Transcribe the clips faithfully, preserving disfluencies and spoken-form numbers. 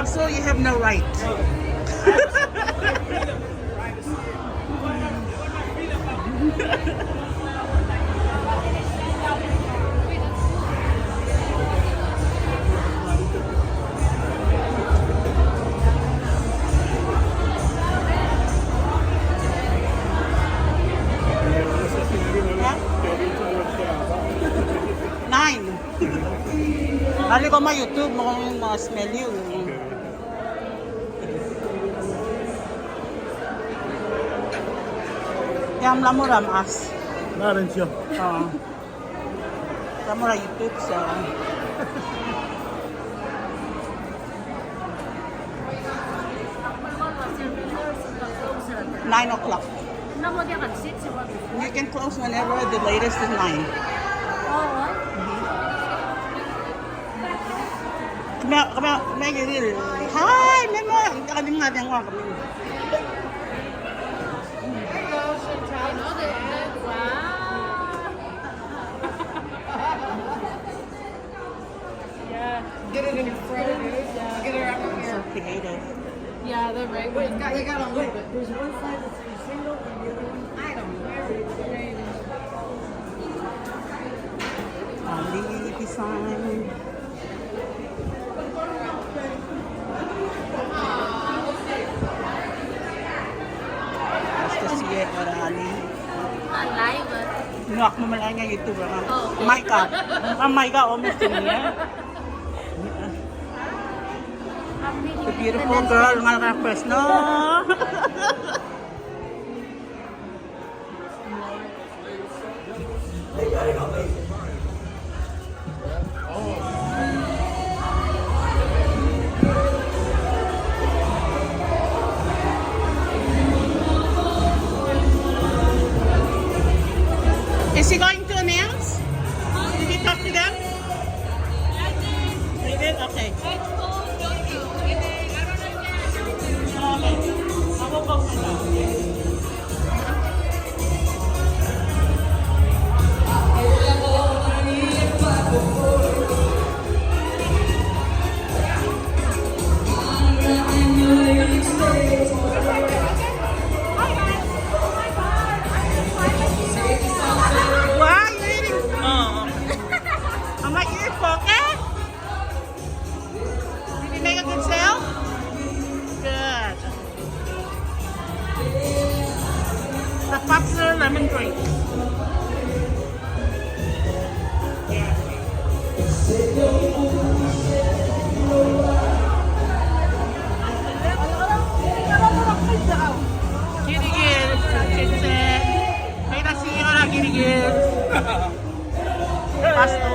So you have no right. Nine. Alii ko me a YouTube, me kede mo smell you. Ng mla mo er a mechas. Ng mla er a mechas. Oo. Ng mla mo er a YouTube, so. Nine o'clock. You can close whenever, the latest is nine. Come here, come here, come here. Hi, Memo. Kami nga, kami nga. Yeah. Get it in front of you. Yeah. Get it out here. So creative. Yeah, they're right. Wait, you got, you got a little bit. There's one side that's for single and the other one. I don't know. Alii design. Basta siya, ora Alii. Live. No, ak mo melai a YouTube, ah. Oh, okay. Maika. Ah, Maika, almost in here. The beautiful girl, ngalek er a Fresno. Is he going to announce? Did he talk to them? He did? Okay. Why are you eating? Oh. I'm like, "You're fucking." Did you make a good sale? Good. The popular lemon drink. Girigir, kitchen. May nasi ora girigir. Pastor.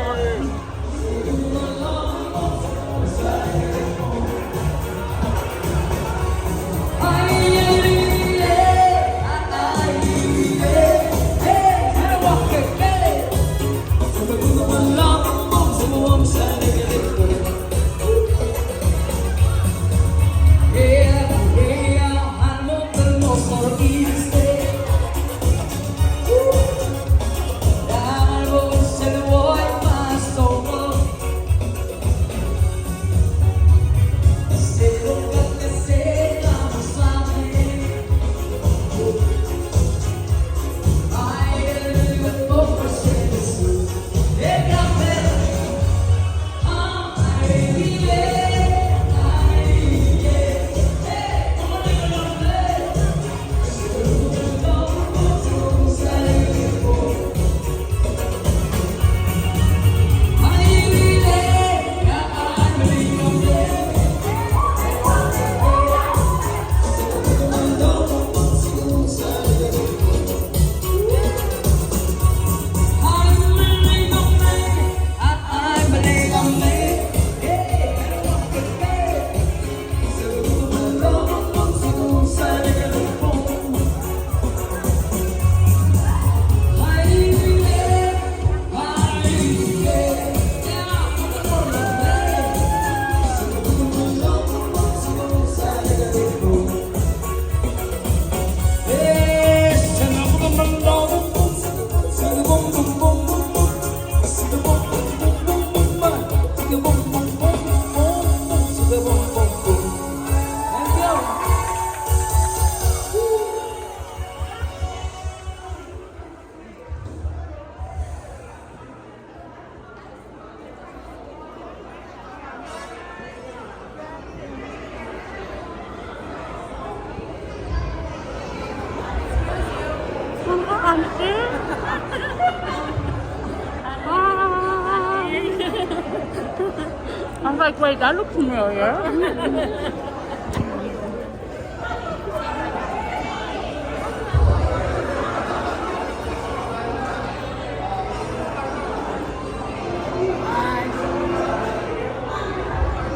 Like, wait, that looks familiar.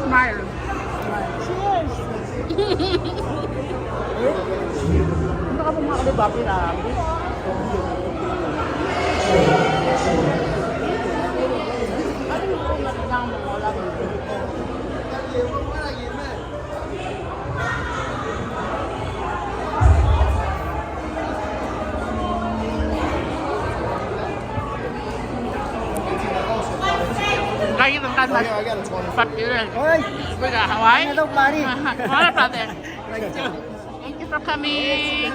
Smile. Cheers. Hindi ka pumakali, Bobby, na. Kayo ng kan mas. Oh, yeah, I got a twenty. But, uh, Hawaii? Ano daw, pare? Wala, brother. Thank you. Thank you for coming.